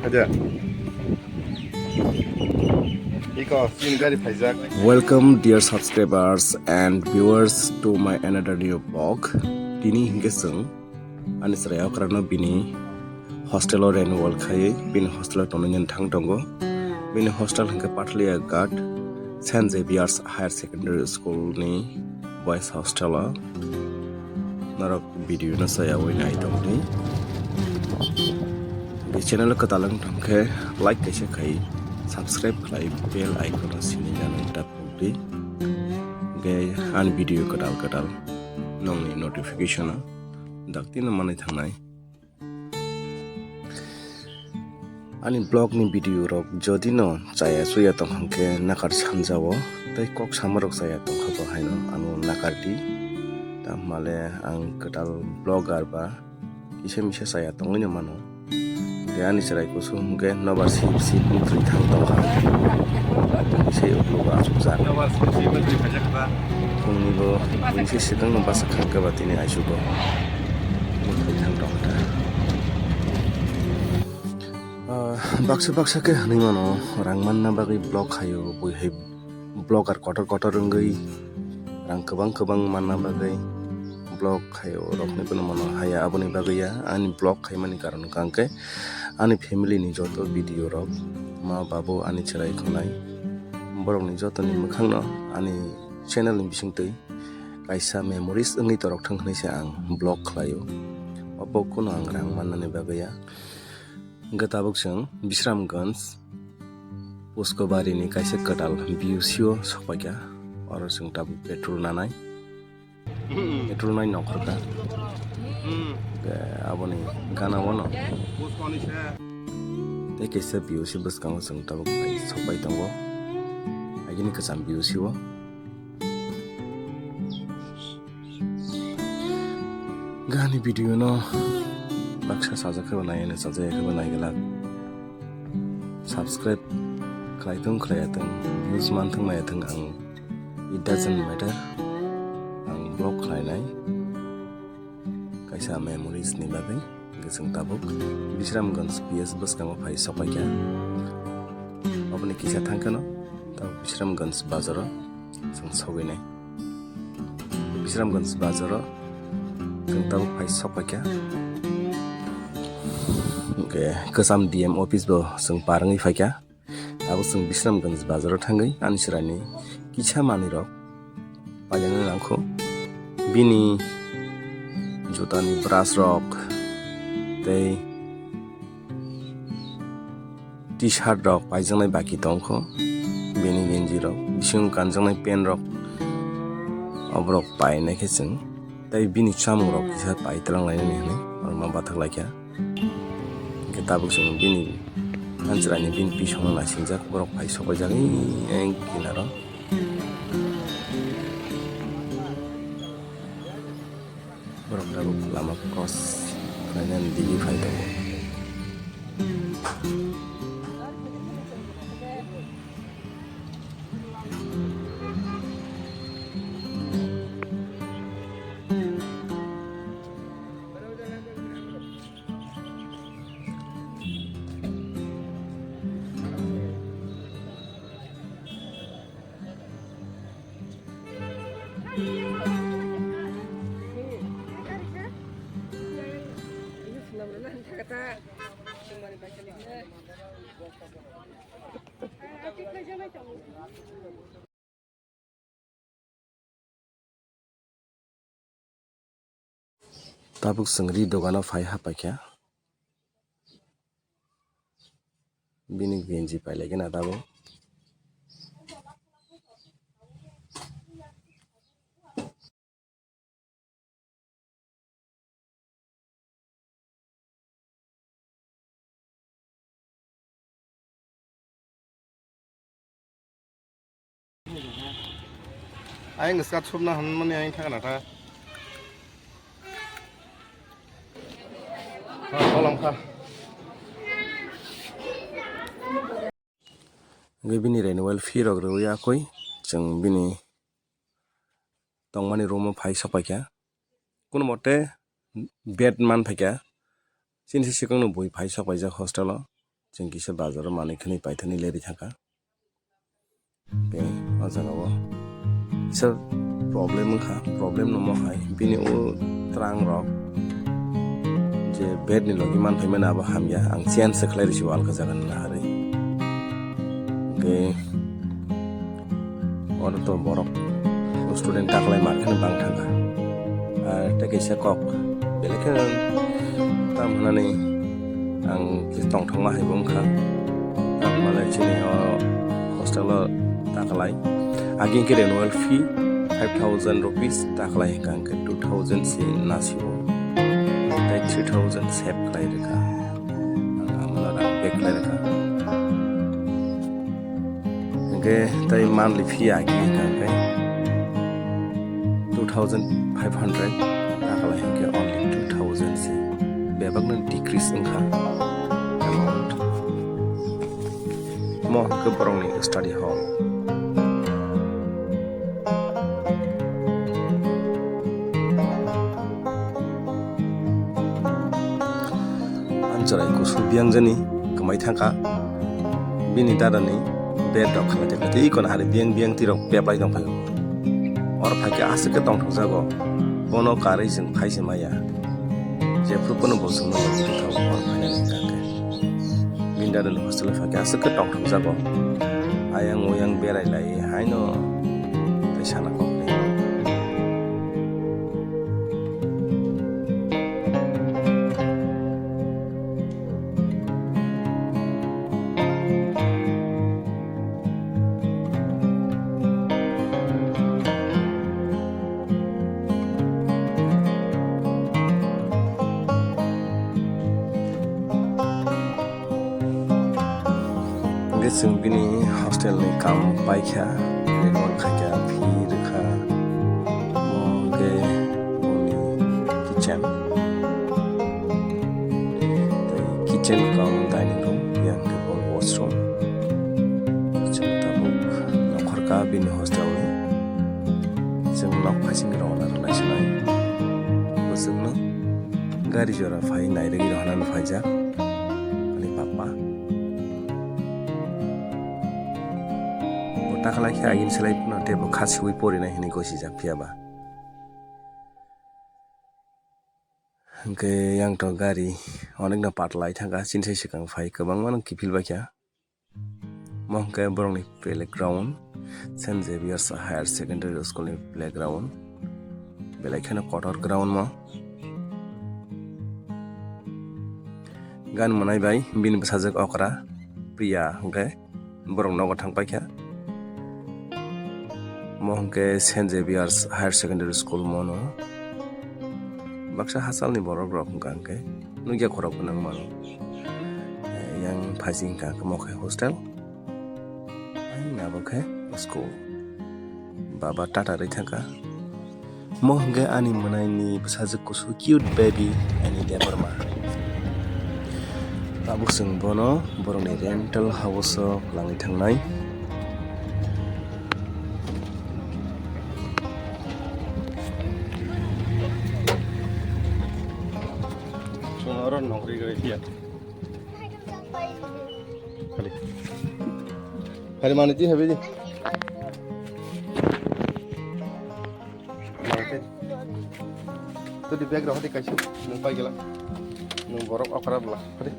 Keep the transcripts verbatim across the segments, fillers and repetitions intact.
Aja. Iko, sini gari phaijak. Welcome, dear subscribers and viewers, to my another new vlog. Tini hinkhe chwng ani chwrai okrano bini hostel o renewal khai, bini hostel o tonwi nini thang tongo. Bini hostel hinkhe Pathalia Ghat Saint Xavier's Higher Secondary School ni boys hostel o. Norok video no saya wai nai tongdi. Di channel kwtal wng tongkhe like kaisa khai, subscribe khlai, bell icon o sini nani tap di. Ge ani video kwtal kwtal nongni notification o dakti no manwi thangnai. Ani vlog ni video rok jodi no chaya chuya tong hwnkhe nakar sanjao, tei kok sama rok chaya tongkha bo haino ano nakar di. Tamhale ang kwtal vlogger ba kisa misa chaya tongwi no mano. Tei ani chwrai kusu hwnkhe nobar sip sip wngtwi thang tongkha. Tei uklogo achukjak. Phungni bo buini se swkang no basa khangkhe ba tini aisugo. Wngtwi thang tongkha. Ah, baksa baksa khe hwnwi mano, rang manna bagwi vlog khaio, bui hai vlogger kotor kotor wngwi rang kwbang kwbang manna bagwi vlog khaio, rokni phano mano haya. Aboni bagwi ya ani vlog khaimani karon hwnkha hwnkhe ani family ni joto video rok, ma babu, ani chwrai khwnai, borokni jotoni mwkhangno ani channel ni bisingtwi kaisa memories wngwi torok thang hwnwi se ang vlog khlaio. Obo kuno ang rang mannani bagwi ya. Hwnkhe tabuk chwng Bisramganj Puskobari ni kaisa kwtal B U C o sokpaikha. Oro chwng tabuk petrol nanai. Petrol nai nongkhorkha. Hwnkhe aboni gana o no tei kaisa B U C bwskango chwng tabuk bai sokpai tongo. Agini kwcham B U C o. Gani video no baksa sajak khe bo nai, sajak khe bo nai glak. Subscribe khlai thung khlai thung, views man thung maya thung, ang, it doesn't matter. Ang vlog khlai nai kaisa memories ni bagwi. Hwnkhe chwng tabuk Bisramganj P S bwskango phai sokpaikha. Oboni kisa thangkheno tabuk Bisramganj bazaro chwng sogwi nai. Bisramganj bazaro chwng tabuk phai sokpaikha. Hwnkhe kwcham D M office bo chwng par wngwi phaikha. Abo chwng Bisramganj bazaro thangwi ani chwraini kisa manwirok pailangwi nangkho. Bini jutani brush rok tei T-shirt rok paijaknai baki tongkho. Bini genji rok, bisingo kanjaknai pant rok, oborok painai khe chwng tei bini chamung rok kisa pai twlang lainani hinwi oro ma bathak laikha. Hwnkhe tabuk chwng bini thanchwraini bini bisingno naisingjak, borok phai sokpaijak, ee, kinaro. Borok tabuk lama cross khlainani digwi phai tongo. Tabuk chwng ri dogano phai hapaikha. Bini genji pailaikhe na tabuk. Ayang skirt supna hwnmani ayang thangna tha. Tha, bolong tha. Hwnkhe bini renewal fee rok rwui akui chwng bini tongmani room o phai sokpaikha. Kunumote bed manphaikha. Chini se swkangno bui phai sokpaijak hostel o. Chwng kisa bazaro manwi khwnwi paithani lerwi thangkha. Tei o jaga o kisa problem wngkha, problem no mo hai bini o twrang rok je bed ni logi manphaimani abo hamya, ang change se khlai rwsio alka jaga ni naharwi. Tei oro to borok student taklai ma kheno bang thangkha. Ar tei kaisa kok belai kheno tam hwnani ang kisa tongthokma hai bo wngkha. Tamni bagwi chini o hostel o taklai. Agi hwnkhe renewal fee five thousand rupees, taklai hwnkha hwnkhe two thousand se nasio. Tei three thousand save khlai rwkha. Ang amo rang pay khlai rwkha. Hwnkhe tei monthly fee agi hwnkha hwnkhe two thousand five hundred, taklai hwnkhe only two thousand se. Bebakno decrease wngkha amount. Mo hwnkhe borokni study hall. Anchorai kusu biyangjani kwmai thangkha. Bini dadani bed rok khalai tongkha. Tei ikon hari biyang biyang tirok peplai tongphaio. Oro phaikhe aswk khe tongthokjago. Bono karwi chwng phai se maya. Jephru phano bo chwngno logi tongthok oro phainani hwnkha khe. Bini dadani hostel o phaikhe aswk khe tongthokjago. Ayang uyang berai lai haino tei sana kokni. Hwnkhe chwng bini hostel ni kaam paikha, renewal khaikha, fee rwkha, omo hwnkhe bini kitchen. Tei kitchen cum dining room, yang khe bo washroom. Chwng tabuk nongkhorkha bini hostel ni. Chwng nok phaising rwna rwlai sinai. Bo chwngno gari jora phai nairwgwi rwna phaijak ani papa. Bo takhwlai khe agini slai phano teibo kha siui porinai hinui gosijak phiya ba. Hwnkhe yang to gari onekno patlai thangkha, chini sai swkang phai kwbangma no kiphil baikha. Mo hwnkhe borokni playground, Saint Xavier's Higher Secondary School ni playground. Belai kheno kotor ground mo. Gan mwnai bai bini bwsajwk okra Priya hwnkhe borok nogo thang paikha. Mo hwnkhe Saint Xavier's Higher Secondary School mono. Baksa hachalni borok rok hwnkha hwnkhe nukya khorok gwnang mano. Yang phaising hwnkha hwnkhe mo khe hostel. Ani abo khe school. Baba tata rwi thangkha. Mo hwnkhe ani mwnaini bwsajwk kusu cute baby Annie Debbarma. Tabuk chwng bono borokni rental house o langwi thangnai. Chwng oro nokri gari phiya. Hari. Hari mani ti habi di. Mangte. Tu di bag rohadi kaisa. Nung pai gela. Nung borok okra bela. Hari.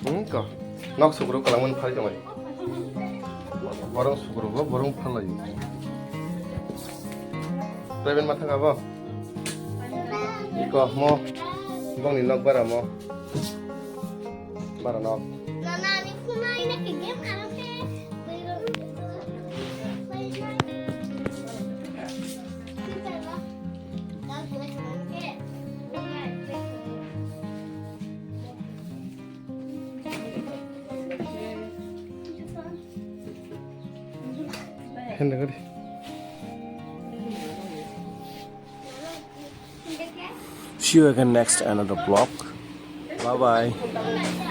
Hmm, ko. Nok sugro kalang man phari tongoi. Borong sugro bo, borong phalai. Private ma thanga bo? Iko mo. Bong ni nok bara mo. Bara nok. Nana ni kuma ina ke game aro ke. Bairo. Bairo. See you again next another vlog. Bye bye.